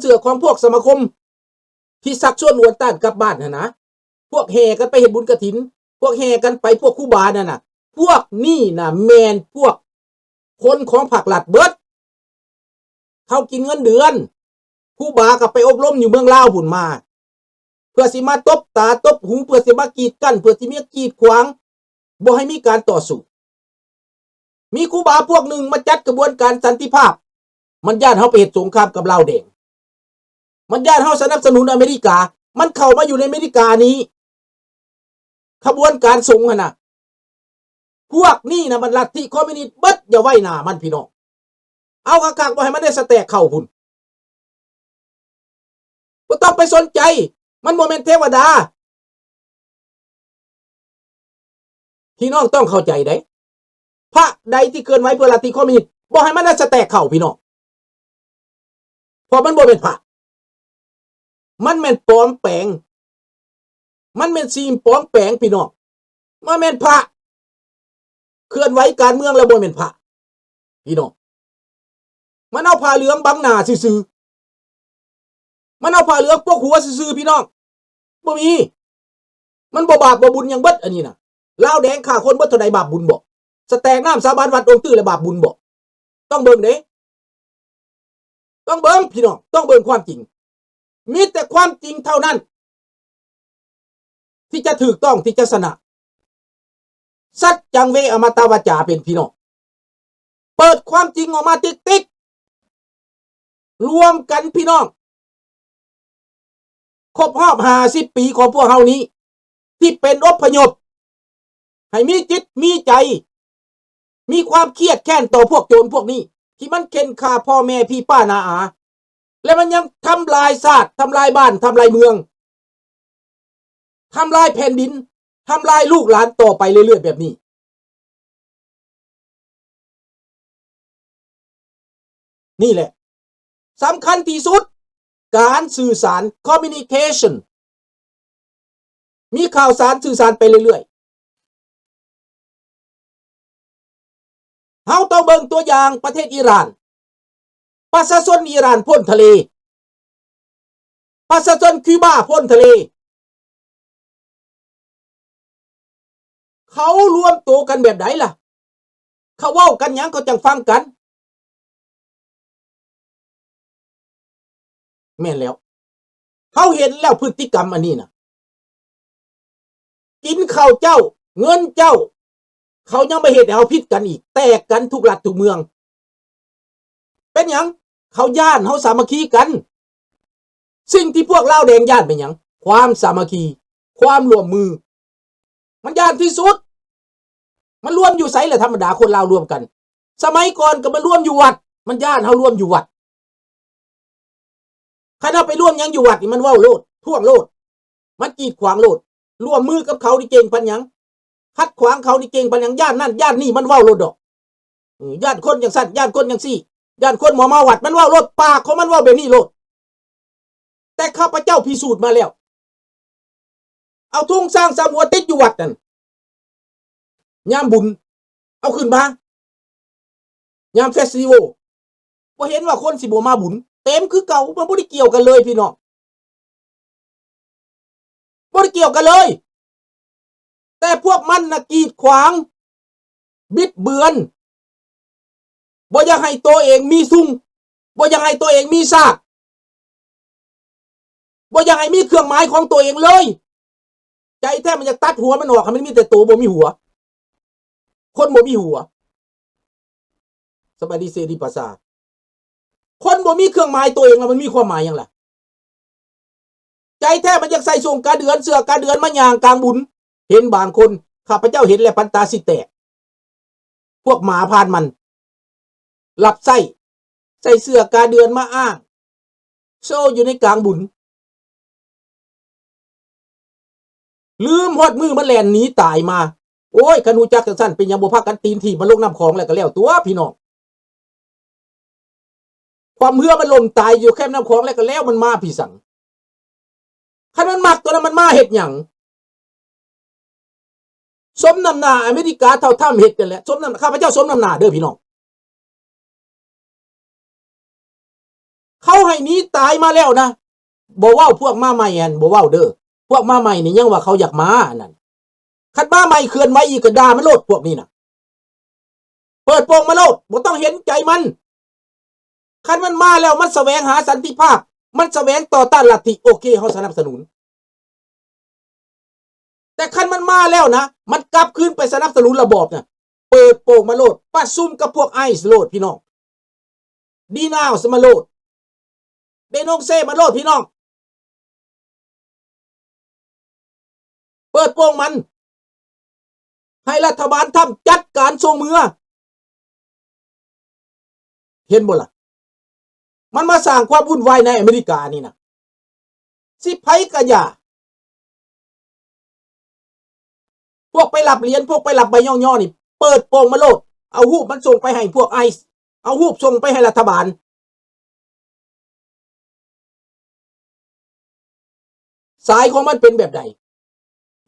ເຊື່ອຂອງພວກສະມາຄົມທີ່ຊັກຊວນອວນຕ້ານກັບບ້ານຫັ້ນນະ, ພວກແຫ່ກັນໄປເຮັດບຸນກະຖິນ, ພວກແຫ່ກັນໄປ, ພວກຄູບານັ້ນນະ, ພວກນີ້ນະແມ່ນພວກຄົນຂອງພາກລັດເບິດ. ເຂົາກິນເງິນເດືອນ, ຄູບາກໍໄປອົບຮົມຢູ່ເມືອງລາວພຸ້ນມາ ເພື່ອຊິມາຕົບຕາຕົບຫູ, ເພື່ອຊິມາກີດກັ້ນ, ເພື່ອຊິມາກີດຂວາງ ບໍ່ໃຫ້ມີການຕໍ່ສູ້. ມີຄູບາພວກໜຶ່ງມາຈັດຂະບວນການສັນຕິພາບ, ມັນຢ້ານເຮົາໄປເຮັດສົງຄາມກັບລາວແດງ, ມັນຢ້ານເຮົາສະໜັບສະໜູນອາເມລິກາ, ມັນເຂົ້າມາຢູ່ໃນອາເມລິການີ້. ຂະບວນການສົງຫັ້ນນະ, ພວກນີ້ນະມັນລັດທິຄອມມິວນິດເບິດ, ຢ່າໄວ້ໜ້າມັນພີ່ນ້ອງ. ເອົາຄັກໆ ບໍ່ໃຫ້ມັນໄດ້ສະແຕກເຂົ້າພຸ້ນ. ບໍ່ຕ້ອງໄປສົນໃຈ, ມັນບໍ່ແມ່ນເທວະດາ. ພີ່ນ້ອງຕ້ອງເຂົ້າໃຈເດ້. ພະໃດທີ່ເຄື່ອນໄຫວເພື່ອລັດທິຄອມມິວນິດ, ບໍ່ໃຫ້ມັນໄດ້ສະແຕກເຂົ້າພີ່ນ້ອງ. ເພາະມັນບໍ່ແມ່ນພະ, ມັນແມ່ນປອມແປງ, ມັນແມ່ນສິ່ງປອມແປງພີ່ນ້ອງ. ມັນແມ່ນພະ, ເຄື່ອນໄຫວການເມືອງແລ້ວບໍ່ແມ່ນພະ ພີ່ນ້ອງ. ມັນເອົາຜ້າເຫຼືອງບັງໜ້າຊື່ໆ, ມັນເອົາຜ້າເຫຼືອງປົກຫົວຊື່ໆ ພີ່ນ້ອງ. ບໍ່ມີ, ມັນບໍ່ບາບບໍ່ບຸນຫຍັງເບິດອັນນີ້ນະ. ລາວແດງຂ້າຄົນເບິດເທົ່າໃດ, ບາບບຸນບໍ? ສະແຕກນ້ຳສາບານວັດອົງຕື້ແລ້ວບາບບຸນບໍ? ຕ້ອງເບິ່ງເດ້, ຕ້ອງເບິ່ງພີ່ນ້ອງ, ຕ້ອງເບິ່ງຄວາມຈິງ. ມີແຕ່ຄວາມຈິງເທົ່ານັ້ນທີ່ຈະຖືກຕ້ອງ, ທີ່ຈະຊະນະ. ສັດຈັງເວອະມະຕະວາຈາເປັນ, ພີ່ນ້ອງ. ເປີດຄວາມຈິງອອກມາຕິກໆ ລວມກັນພີ່ນ້ອງ, ຄົບຮອບຫ້າສິບປີຂອງພວກເຮົານີ້ ທີ່ເປັນອົບພະຍົບ, ໃຫ້ມີຈິດມີໃຈ, ມີຄວາມຄຽດແຄ້ນຕໍ່ພວກໂຈນພວກນີ້ ທີ່ມັນເຂັ່ນຂ້າພໍ່ແມ່ພີ່ປ້ານ້າອາ ແລະ ມັນຍັງທຳລາຍຊາດ, ທຳລາຍບ້ານ, ທຳລາຍເມືອງ, ທຳລາຍແຜ່ນດິນ, ທຳລາຍລູກຫຼານຕໍ່ໄປເລື້ອຍໆແບບນີ້. ນີ້ແຫຼະສຳຄັນທີ່ສຸດ, ການສື່ສານ, ຄອມມິວນິເຄຊັນ, ມີຂ່າວສານສື່ສານໄປເລື້ອຍໆ. ເຮົາຕ້ອງເບິ່ງຕົວຢ່າງປະເທດອີຣານ, ປະຊາຊົນອີຣານພົ້ນທະເລ, ປະຊາຊົນຄິວບາພົ້ນທະເລ. ເຂົາລວມໂຕກັນແບບໃດລະ? ເຂົາເວົ້າກັນຫຍັງ ເຂົາຈັ່ງຟັງກັນ? ແມ່ນແລ້ວ, ເຮົາເຫັນແລ້ວພຶດຕິກຳອັນນີ້ນະ, ກິນເຂົ້າເຈົ້າ, ເງິນເຈົ້າ, ເຂົາຍັງມາເຮັດໃຫ້ເຮົາຜິດກັນອີກ, ແຕກກັນທຸກລັດທຸກເມືອງ. ເປັນຫຍັງ? ເຂົາຢ້ານເຮົາສາມັກຄີກັນ. ສິ່ງທີ່ພວກລາວແດງຢ້ານເປັນຫຍັງ? ຄວາມສາມັກຄີ, ຄວາມຮ່ວມມື. ມັນຢ້ານທີ່ສຸດ. ມັນລວມຢູ່ໃສລະ? ທຳມະດາຄົນລາວລວມກັນ, ສະໄໝກ່ອນກໍມາລວມຢູ່ວັດ, ມັນຢ້ານເຮົາລວມຢູ່ວັດ. ຄັນເຮົາໄປລວມຫຍັງຢູ່ວັດນີ້ ມັນເວົ້າໂລດ, ທ້ວງໂລດ, ມັນກີດຂວາງໂລດ. ຮ່ວມມືກັບເຂົານີ້ເກັ່ງປານຫຍັງ? ຂັດຂວາງເຂົານີ້ເກັ່ງປານຫຍັງ? ຢ້ານນັ້ນຢ້ານນີ້ ມັນເວົ້າໂລດດອກ. ເອີ ຢ້ານຄົນຈັ່ງຊັ້ນ, ຢ້ານຄົນຈັ່ງຊີ້, ຢ້ານຄົນບໍ່ມາວັດ, ມັນເວົ້າໂລດ, ປາກຂອງມັນເວົ້າແບບນີ້ໂລດ. ແຕ່ຂ້າພະເຈົ້າພິສູດມາແລ້ວ, ເອົາທຸງຊ້າງສາມຫົວຕິດຢູ່ວັດນັ້ນ, ຍາມບຸນເອົາຂຶ້ນມາ, ຍາມເຟສຕິວອລ ບໍ່ເຫັນວ່າຄົນຊິບໍ່ມາບຸນ, ເຕັມຄືເກົ່າ. ມັນບໍ່ໄດ້ກ່ຽວກັນເລີຍພີ່ນ້ອງ, ບໍ່ໄດ້ກ່ຽວກັນເລີຍ. ແຕ່ພວກມັນນະກີດຂວາງ, ບິດເບືອນ, ບໍ່ຢາກໃຫ້ໂຕເອງມີຊຸ່ງ, ບໍ່ຢາກໃຫ້ໂຕເອງມີຊາດ, ບໍ່ຢາກໃຫ້ມີເຄື່ອງໝາຍຂອງໂຕເອງເລີຍ. ໃຈແທ້ມັນຢາກຕັດຫົວມັນອອກ, ໃຫ້ມັນມີແຕ່ໂຕ, ບໍ່ມີຫົວ, ຄົນບໍ່ມີຫົວ. ສະບາຍດີເສລີພາສາ. ຄົນບໍ່ມີເຄື່ອງໝາຍໂຕເອງລະ ມັນມີຄວາມໝາຍຫຍັງລະ? ໃຈແທ້ມັນຢາກໃສ່ໂສ້ງກາເດືອນ, ເສື້ອກາເດືອນມາຍ່າງກາງບຸນ. ເຫັນບາງຄົນ, ຂ້າພະເຈົ້າເຫັນແລ້ວປັນຕາຊິແຕກ. ພວກໝາພານມັນ ຮັບໃຊ້, ໃສ່ເສື້ອກາເດືອນມາອ້າງໂຊຢູ່ໃນກາງບຸນ. ລືມຮອດມື້ມັນແລ່ນໜີຕາຍມາ. ໂອ້ຍ, ຄັນຮູ້ຈັກຈັ່ງຊັ້ນ, ເປັນຫຍັງບໍ່ພາກັນຕີນຖີບມັນລົງນ້ຳຂອງແລ້ວກໍແລ້ວຕົວະ ພີ່ນ້ອງ? ຄວ່ຳເຮືອມັນລົ້ມຕາຍຢູ່ແຄມນ້ຳຂອງແລ້ວກໍແລ້ວ, ມັນມາພີ້ສັງ? ຄັນມັນມັກຕົວນັ້ນ, ມັນມາເຮັດຫຍັງ? ສົມນ້ຳໜ້າອາເມລິກາເທົ່າທຳເຮັດນັ້ນແຫຼະ. ສົມນ້ຳ, ຂ້າພະເຈົ້າສົມນ້ຳໜ້າເດີ ພີ່ນ້ອງ. ເຂົາໃຫ້ໜີຕາຍມາແລ້ວນະ. ບໍ່ເວົ້າພວກມາໃໝ່ຫັ້ນ ບໍ່ເວົ້າເດີ. ພວກມາໃໝ່ນີ້ຍັງວ່າເຂົາຢາກມາຫັ້ນນະ. ຄັນມາໃໝ່ເຄື່ອນໄຫວອີກກໍດ່າມັນໂລດ ພວກນີ້ນະ. ເປີດໂປງມາໂລດ ບໍ່ຕ້ອງເຫັນໃຈມັນ. ຄັນມັນມາແລ້ວ ມັນສະແຫວງຫາສັນຕິພາບ ມັນສະແຫວງຕໍ່ຕ້ານລັດທິ ໂອເຄ ເຮົາສະໜັບສະໜູນ. ແຕ່ຄັນມັນມາແລ້ວນະ ມັນກັບຄືນໄປສະໜັບສະໜູນລະບອບນະ ເປີດໂປງມາໂລດ ປະຊຸມກັບພວກໄອສ໌ໂລດ ພີ່ນ້ອງ. ດີນາວສມາໂລດ ເດໂນເຊມາໂລດ ພີ່ນ້ອງ. ເປີດໂປງມັນ ໃຫ້ລັດຖະບານທຳຈັດການສົ່ງເມືອ. ເຫັນບໍ່ລະ? ມັນມາສ້າງຄວາມວຸ່ນວາຍໃນອາເມລິການີ້ນະ. ຊິໃຜກະຢ່າ. ພວກໄປຮັບຫຼຽນ ພວກໄປຮັບໃບຍ້ອງຍໍນີ້ ເປີດໂປງມາໂລດ. ເອົາຮູບມັນສົ່ງໄປໃຫ້ພວກໄອສ໌ ເອົາຮູບສົ່ງໄປໃຫ້ລັດຖະບານ. ສາຍຂອງມັນເປັນແບບໃດ?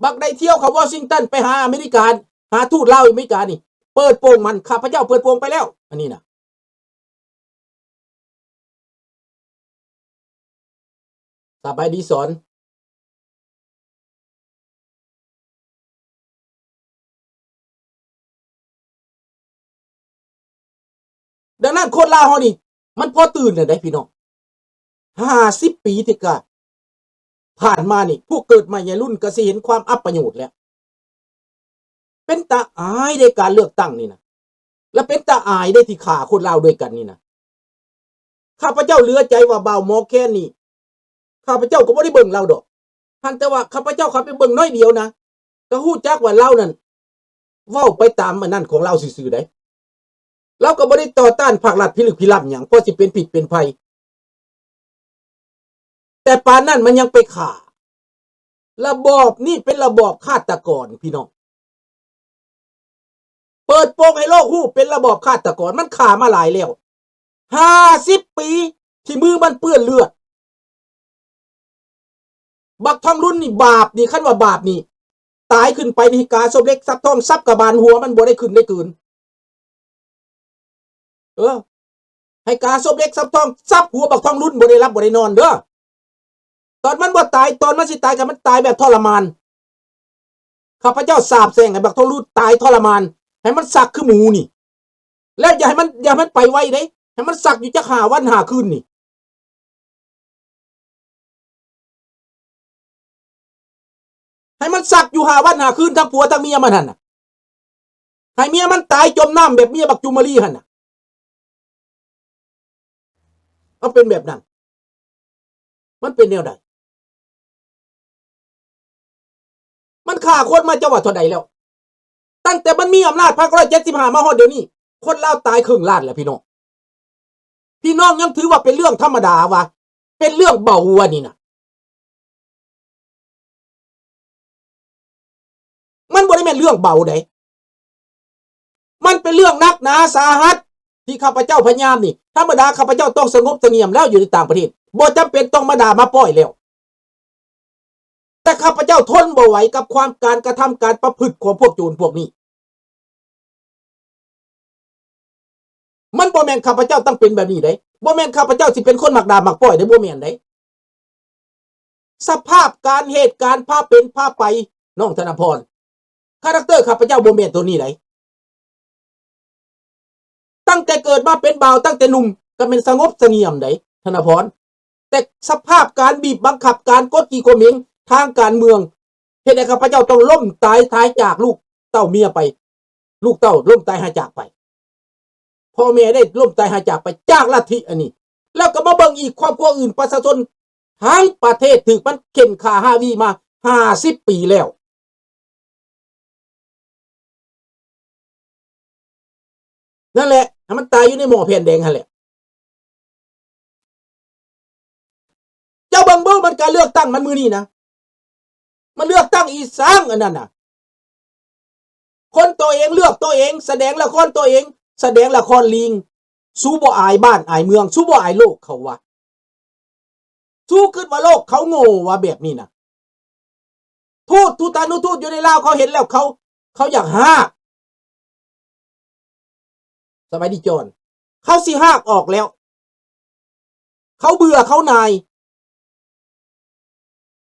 ບັກໄດ້ທ່ຽວເຂົ້າວໍຊິງຕັນໄປຫາອາເມລິກາ ຫາທູດລາວອາເມລິການີ້ ເປີດໂປງມັນ ຂ້າພະເຈົ້າເປີດໂປງໄປແລ້ວ ອັນນີ້ນະ. ສະບາຍດີສອນ. ດັ່ງນັ້ນຄົນລາວເຮົານີ້ ມັນພໍຕື່ນແລ້ວເດ້ພີ່ນ້ອງ. ຫ້າສິບປີທີ່ກະຜ່ານມານີ້ ຜູ້ເກີດໃໝ່ໃຫຍ່ລຸ້ນກໍຊິເຫັນຄວາມອັບປະໂຫຍດແລ້ວ. ເປັນຕາອາຍເດ້ການເລືອກຕັ້ງນີ້ນະ ແລະ ເປັນຕາອາຍເດ້ທີ່ຂ້າຄົນລາວດ້ວຍກັນນີ້ນະ. ຂ້າພະເຈົ້າເຫຼືອໃຈວ່າບ່າວໝໍແຄນນີ້ ຂ້າພະເຈົ້າກໍບໍ່ໄດ້ເບິ່ງລາວດອກ ຫັ້ນ ແຕ່ວ່າຂ້າພະເຈົ້າເຂົ້າໄປເບິ່ງໜ້ອຍດຽວນະ ກໍຮູ້ຈັກວ່າລາວນັ້ນເວົ້າໄປຕາມອັນນັ້ນຂອງລາວຊື່ໆໃດ. ລາວກໍບໍ່ໄດ້ຕໍ່ຕ້ານພາກລັດພິລຶກພິລຳຫຍັງ ພໍຊິເປັນພິດເປັນໄພ. ແຕ່ປານນັ້ນມັນຍັງໄປຂ້າ. ລະບອບນີ້ເປັນລະບອບຄາດຕະກອນ ພີ່ນ້ອງ. ເປີດໂປງໃຫ້ໂລກຮູ້ເປັນລະບອບຄາດຕະກອນ. ມັນຂ້າມາຫຼາຍແລ້ວ ຫ້າສິບປີ ທີ່ມືມັນເປື້ອນເລືອດ. ບັກທອງລຸນນີ້ບາບນີ້ ຄັນວ່າບາບນີ້ ຕາຍຂຶ້ນໄປນີ້ ກາສົບເຫຼັກສັບທອງ ສັບກະບານຫົວມັນ ບໍ່ໄດ້ຂຶ້ນໄດ້ເກີນ. ເອີ ໃຫ້ກາສົບເຫຼັກສັບທອງ ສັບຫົວບັກທອງລຸນ ບໍ່ໄດ້ຫຼັບບໍ່ໄດ້ນອນເດີ. ຕອນມັນບໍ່ຕາຍ ຕອນມັນຊິຕາຍ ໃຫ້ມັນຕາຍແບບທໍລະມານ. ຂ້າພະເຈົ້າສາບແຊ່ງໃຫ້ບັກທອງລຸນຕາຍທໍລະມານ ໃຫ້ມັນສັກຄືໝູນີ້. ແລ້ວຢ່າໃຫ້ມັນ ຢ່າໃຫ້ມັນໄປໄວເດ້ ໃຫ້ມັນສັກຢູ່ຈັກຫ້າວັນຫ້າຄືນນີ້. ໃຫ້ມັນສັກຢູ່ຫ້າວັນຫ້າຄືນ ທັງຜົວທັງເມຍມັນຫັ້ນນະ. ໃຫ້ເມຍມັນຕາຍຈົມນ້ຳແບບເມຍບັກຈຸມມະລີຫັ້ນນະ. ເອົາເປັນແບບນັ້ນ. ມັນເປັນແນວໃດ? ມັນຂ້າຄົນມາເຈົ້າວ່າເທົ່າໃດແລ້ວ? ຕັ້ງແຕ່ມັນມີອຳນາດພັນເກົ້າຮ້ອຍເຈັດສິບຫ້າມາຮອດດຽວນີ້ ຄົນລາວຕາຍເຄິ່ງລ້ານແລ້ວ ພີ່ນ້ອງ. ພີ່ນ້ອງຍັງຖືວ່າເປັນເລື່ອງທຳມະດາວະ? ເປັນເລື່ອງເບົາວະນີ້ນະ? ມັນບໍ່ໄດ້ແມ່ນເລື່ອງເບົາໃດ. ມັນເປັນເລື່ອງໜັກໜາສາຫັດ ທີ່ຂ້າພະເຈົ້າພະຍາຍາມນີ້. ທຳມະດາຂ້າພະເຈົ້າຕ້ອງສະຫງົບສະຫງຽມແລ້ວ ຢູ່ໃນຕ່າງປະເທດ ບໍ່ຈຳເປັນຕ້ອງມາດ່າມາປ້ອຍແລ້ວ. ແຕ່ຂ້າພະເຈົ້າທົນບໍ່ໄຫວກັບຄວາມ ການກະທຳ ການປະພຶດຂອງພວກໂຈນພວກນີ້. ມັນບໍ່ແມ່ນຂ້າພະເຈົ້າຕ້ອງເປັນແບບນີ້ເດ້. ບໍ່ແມ່ນຂ້າພະເຈົ້າຊິເປັນຄົນມັກດ່າມັກປ້ອຍເດ້. ບໍ່ແມ່ນເດ້. ສະພາບການ ເຫດການ ພາເປັນພາໄປ ນ້ອງທະນະພອນ. ຄາແຣັກເຕີຂ້າພະເຈົ້າບໍ່ແມ່ນໂຕນີ້ໃດ. ຕັ້ງແຕ່ເກີດມາເປັນບ່າວ ຕັ້ງແຕ່ໜຸ່ມ ກໍແມ່ນສະຫງົບສະຫງຽມໃດ ທະນະພອນ. ແຕ່ສະພາບການບີບບັງຄັບ ການກົດຂີ່ຂົ່ມເຫງທາງການເມືອງ ເຮັດໃຫ້ຂ້າພະເຈົ້າຕ້ອງລົ້ມຕາຍຫາຍຈາກລູກເຕົ້າເມຍໄປ ລູກເຕົ້າລົ້ມຕາຍຫາຍຈາກໄປ. ພໍ່ແມ່ໄດ້ລົ້ມຕາຍຫາຍຈາກໄປຈາກລັດທິອັນນີ້. ແລ້ວກໍມາເບິ່ງອີກຄອບຄົວອື່ນ ປະຊາຊົນທັງປະເທດຖືກມັນເຂັ່ນຂ້າຮາວີມາຫ້າສິບປີແລ້ວ. ນັ້ນແຫຼະ ໃຫ້ມັນຕາຍຢູ່ໃນໝໍ້ແຜ່ນແດງຫັ້ນແຫຼະ. ເຈົ້າເບິ່ງເບິ່ງ ມັນການເລືອກຕັ້ງມັນມື້ນີ້ນະ ມັນເລືອກຕັ້ງອີ່ສັງອັນນັ້ນນະ. ຄົນໂຕເອງເລືອກໂຕເອງ ສະແດງລະຄອນໂຕເອງ ສະແດງລະຄອນລີງ. ສູບໍ່ອາຍບ້ານອາຍເມືອງ ສູບໍ່ອາຍໂລກເຂົາວະ? ສູຄິດວ່າໂລກເຂົາໂງ່ວະ ແບບນີ້ນະ? ທູດທູຕານຸທູດຢູ່ໃນລາວເຂົາເຫັນແລ້ວ ເຂົາ ເຂົາຢາກຮາກ. ສະບາຍດີຈອນ. ເຂົາຊິຮາກອອກແລ້ວ. ເ ເຂົາເບື່ອ ເຂົາໜ່າຍ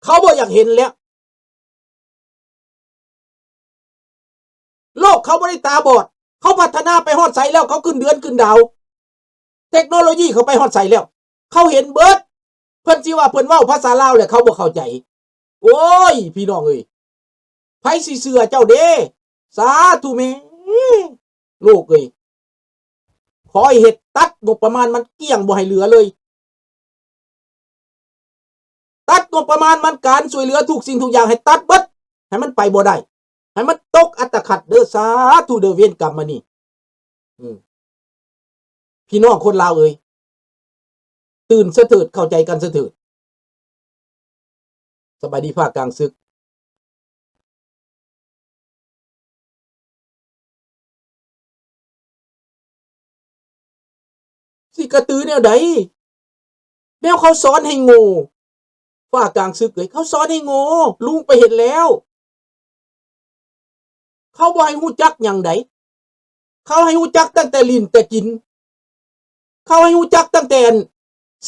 ເຂົາບໍ່ຢາກເຫັນແລ້ວ. ໂລກເຂົາບໍ່ໄດ້ຕາບອດ ເຂົາພັດທະນາໄປຮອດໃສແລ້ວ ເຂົາຂຶ້ນເດືອນຂຶ້ນດາວ ເຕັກໂນໂລຢີເຂົາໄປຮອດໃສແລ້ວ ເຂົາເຫັນເບິດ. ເພິ່ນຊິວ່າເພິ່ນເວົ້າພາສາລາວແຫຼະ ເຂົາບໍ່ເຂົ້າໃຈ. ໂອ້ຍ ພີ່ນ້ອງເອີຍ ໃຜຊິເຊື່ອເຈົ້າເດ້? ສາທຸແມ່ ໂລກເອີຍ ຂໍໃຫ້ເຮັດ ຕັດງົບປະມານມັນກ້ຽງ ບໍ່ໃຫ້ເຫຼືອເລີຍ. ຕັດງົບປະມານມັນ ການຊ່ວຍເຫຼືອທຸກສິ່ງທຸກຢ່າງໃຫ້ຕັດເບິດ ໃຫ້ມັນໄປບໍ່ໄດ້ ໃຫ້ມັນຕົກອັດຕະຂັດເດີ. ສາທຸເດີ ເວນກຳມານີ້ ອືມ ພີ່ນ້ອງຄົນລາວເອີຍ ຕື່ນສະເຖີດ ເຂົ້າໃຈກັນສະເຖີດ. ສະບາຍດີພາກກາງສຶກ. ຊິກະຕືແນວໃດ? ແນວເຂົາສອນໃຫ້ໂງ່ ພາກກາງສຶກເອີຍ ເຂົາສອນໃຫ້ໂງ່ ລຸງໄປເຮັດແລ້ວ. ເຂົາບໍ່ໃຫ້ຮູ້ຈັກຫຍັງໃດ ເຂົາໃຫ້ຮູ້ຈັກຕັ້ງແຕ່ຫຼິ້ນແຕ່ກິນ ເຂົາໃຫ້ຮູ້ຈັກຕັ້ງແຕ່ອັນ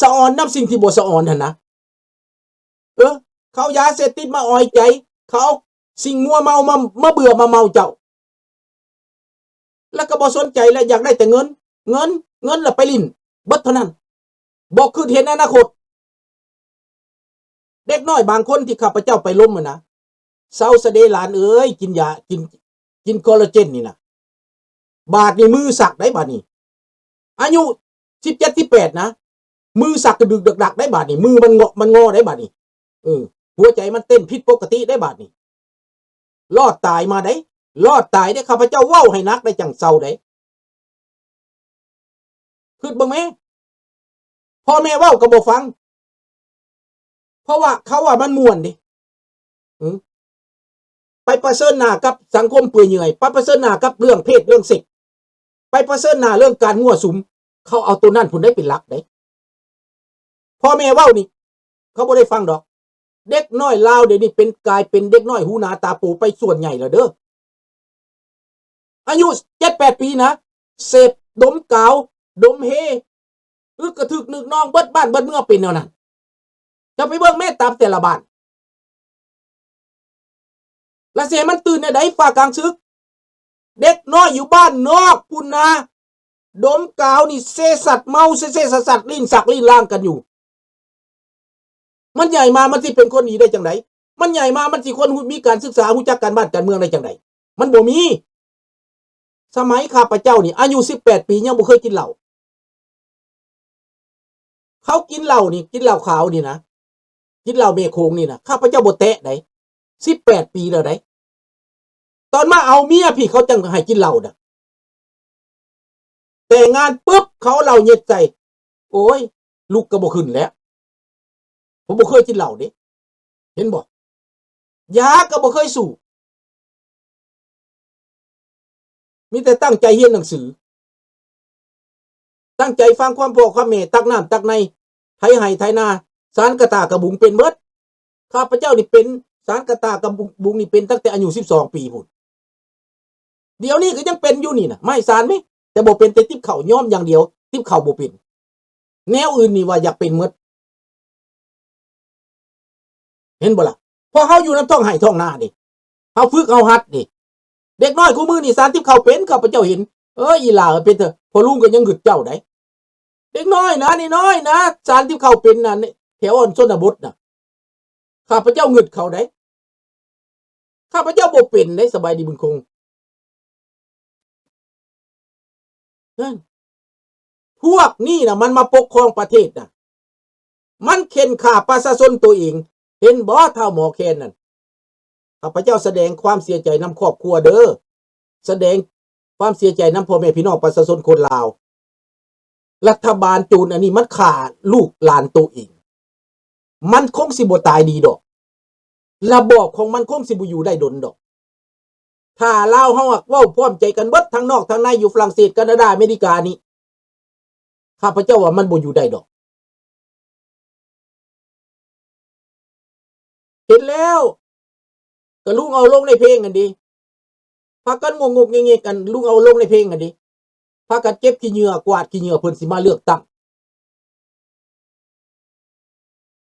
ສະອອນນຳສິ່ງທີ່ບໍ່ສະອອນຫັ້ນນະ. ເອີ ເຂົາເອົາຢາເສບຕິດມາອອຍໃຈ ເຂົາເອົາສິ່ງມົວເມົາມາ ມາເບື່ອມາເມົາເຈົ້າ ແລ້ວກໍບໍ່ສົນໃຈ ແລ້ວຢາກໄດ້ແຕ່ເງິນ ເງິນ ເງິນ ແລ້ວໄປຫຼິ້ນເບິດເທົ່ານັ້ນ ບໍ່ຄິດເຫັນອະນາຄົດ. ເດັກນ້ອຍບາງຄົນທີ່ຂ້າພະເຈົ້າໄປລົມຫັ້ນນະ ເຊົາຊະເດຫຼານເອີຍ ກິນຢາ ກິນ ກິນຄໍລາເຈນນີ້ນະ ບາດນີ້ມືສັກໄດ໋ບາດນີ້. ອາຍຸສິບເຈັດ ສິບແປດນະ ມືສັກກະດຶກດັກໄດ໋ບາດນີ້ ມືມັນເງາະມັນງໍໄດ໋ບາດນີ້. ເອີ ຫົວໃຈມັນເຕັ້ນຜິດປົກກະຕິໄດ໋ບາດນີ້. ລອດຕາຍມາໄດ໋ ລອດຕາຍເດ້. ຂ້າພະເຈົ້າເວົ້າໃຫ້ໜັກໄດ໋ ຈັ່ງເຊົາໄດ໋. ຄິດເບິ່ງແມ້ ພໍ່ແມ່ເວົ້າກໍບໍ່ຟັງ ເພາະວ່າເຂົາວ່າມັນມ່ວນເດ້. ອື ໄປປະເຊີນໜ້າກັບສັງຄົມເປືອຍເຫຍື່ອຍ ໄປປະເຊີນໜ້າກັບເລື່ອງເພດເລື່ອງເຊັກ ໄປປະເຊີນໜ້າເລື່ອງການມົ້ວສຸມ ເຂົາເອົາໂຕນັ້ນພຸ້ນໄດ໋ເປັນຫຼັກເດ້. ພໍ່ແມ່ເວົ້ານີ້ ເຂົາບໍ່ໄດ້ຟັງດອກ. ເດັກນ້ອຍລາວດຽວນີ້ເປັນ ກາຍເປັນເດັກນ້ອຍຫູໜາຕາໂປໄປສ່ວນໃຫຍ່ແລ້ວເດີ. ອາຍຸເຈັດແປດປີນະ ເສບດົມກາວ ດົມເຮ ອຶກກະຖືກນຶກນອງເບິດບ້ານເບິດເມືອງ ເປັນແນວນັ້ນ. ເຈົ້າໄປເບິ່ງແມ້ຕາມແຕ່ລະບ້ານ ລະຊິໃຫ້ມັນຕື່ນແນວໃດ ຟ້າກາງຊຶກ? ເດັກນ້ອຍຢູ່ບ້ານນອກພຸ້ນນາ ດົມກາວນີ້ເຊສັດເມົາເຊໆສັດໆ ລີ້ນສັກລີ້ນລ່າງກັນຢູ່. ມັນໃຫຍ່ມາມັນຊິເປັນຄົນດີໄດ້ຈັ່ງໃດ? ມັນໃຫຍ່ມາມັນຊິຄວນຮູ້ ມີການສຶກສາ ຮູ້ຈັກການບ້ານການເມືອງໄດ້ຈັ່ງໃດ? ມັນບໍ່ມີ. ສະໄໝຂ້າພະເຈົ້ານີ້ອາຍຸສິບແປດປີ ຍັງບໍ່ເຄີຍກິນເຫຼົ້າ. ເຂົາກິນເຫຼົ້ານີ້ ກິນເຫຼົ້າຂາວນີ້ນະ ກິນເຫຼົ້າແມ່ໂຂງນີ້ນະ ຂ້າພະເຈົ້າບໍ່ແຕະໃດ໋ ສິບແປດປີແລ້ວໃດ໋. ຕອນມາເອົາເມຍພີ້ ເຂົາຈັ່ງໃຫ້ກິນເຫຼົ້ານະ. ແຕ່ງງານປຶບ ເຂົາເຫຼົ້າເຫງັດໃສ່ ໂອ້ຍ ລຸກກໍບໍ່ຂຶ້ນແລ້ວ. ເພາະບໍ່ເຄີຍກິນເຫຼົ້າເດ້ ເຫັນບໍ່? ຢາກໍບໍ່ເຄີຍສູບ ມີແຕ່ຕັ້ງໃຈຮຽນໜັງສື ຕັ້ງໃຈຟັງຄວາມພໍ່ຄວາມແມ່ ຕັກນ້ຳຕັກໃນ ໄຖໄຮ່ໄຖນາ ສານກະຕ່າກະບຸງເປັນເບິດ. ຂ້າພະເຈົ້ານີ້ເປັນ ສານກະຕ່າກະບຸງນີ້ເປັນຕັ້ງແຕ່ອາຍຸສິບສອງປີພຸ້ນ. ດຽວນີ້ກໍຍັງເປັນຢູ່ນີ້ນະ ໄມ້ສານເມ ແຕ່ບໍ່ເປັນແຕ່ຕິບເຂົ້າ ຍອມຢ່າງດຽວ ຕິບເຂົ້າບໍ່ເປັນ. ແນວອື່ນນີ້ວ່າຢາກເປັນໝົດ ເຫັນບໍ່ລະ? ເພາະເຮົາຢູ່ນຳທ້ອງໄຮ່ທ້ອງນາເດ້ ເຮົາຝຶກເຮົາຫັດເດ້. ເດັກນ້ອຍຄູ່ມື້ນີ້ສານຕິບເຂົ້າເປັນ ຂ້າພະເຈົ້າເຫັນ. ເອີ ອີ່ຫຼ້າເອີຍ ເປັນເຖາະ ພໍ່ລຸງກໍຍັງງຶດເຈົ້າໃດ໋. ເດັກນ້ອຍນະ ນ້ອຍໆນະ ສານຕິບເຂົ້າເປັນນະ ແຖວອັນຊົນນະບົດນະ ຂ້າພະເຈົ້າງຶດເຂົາໃດ໋. ຂ້າພະເຈົ້າບໍ່ເປັນເດ້ ສະບາຍດີບຸນຄົງ. ນັ້ນ ພວກນີ້ນະ ມັນມາປົກຄອງປະເທດນະ ມັນເຂັ່ນຂ້າປະຊາຊົນໂຕເອງ. ເຫັນບໍ່ ທ້າວໝໍແຄນນັ້ນ? ຂ້າພະເຈົ້າສະແດງຄວາມເສຍໃຈນຳຄອບຄົວເດີ ສະແດງຄວາມເສຍໃຈນຳພໍ່ແມ່ພີ່ນ້ອງປະຊາຊົນຄົນລາວ. ລັດຖະບານໂຈນອັນນີ້ມັນຂ້າລູກຫຼານໂຕເອງ. ມັນຄົງຊິບໍ່ຕາຍດີດອກ. ລະບອບຂອງມັນຄົງຊິບໍ່ຢູ່ໄດ້ດົນດອກ. ຖ້າລາວເຮົາຫາກເວົ້າພ້ອມໃຈກັນເບິດ ທັງນອກທັງໃນ ຢູ່ຝຣັ່ງເສດ ການາດາ ອາເມລິການີ້ ຂ້າພະເຈົ້າວ່າມັນບໍ່ຢູ່ໄດ້ດອກ. ເຫັນແລ້ວ ກະລຸງເອົາລົງໃນເພງຫັ້ນເດ ພາກັນງົກໆແງກໆ ອັນລຸງເອົາລົງໃນເພງຫັ້ນເດ ພາກັນເກັບຂີ້ເຫຍື້ອ ກວາດຂີ້ເຫຍື້ອ ເພິ່ນຊິມາເລືອກຕັ້ງ.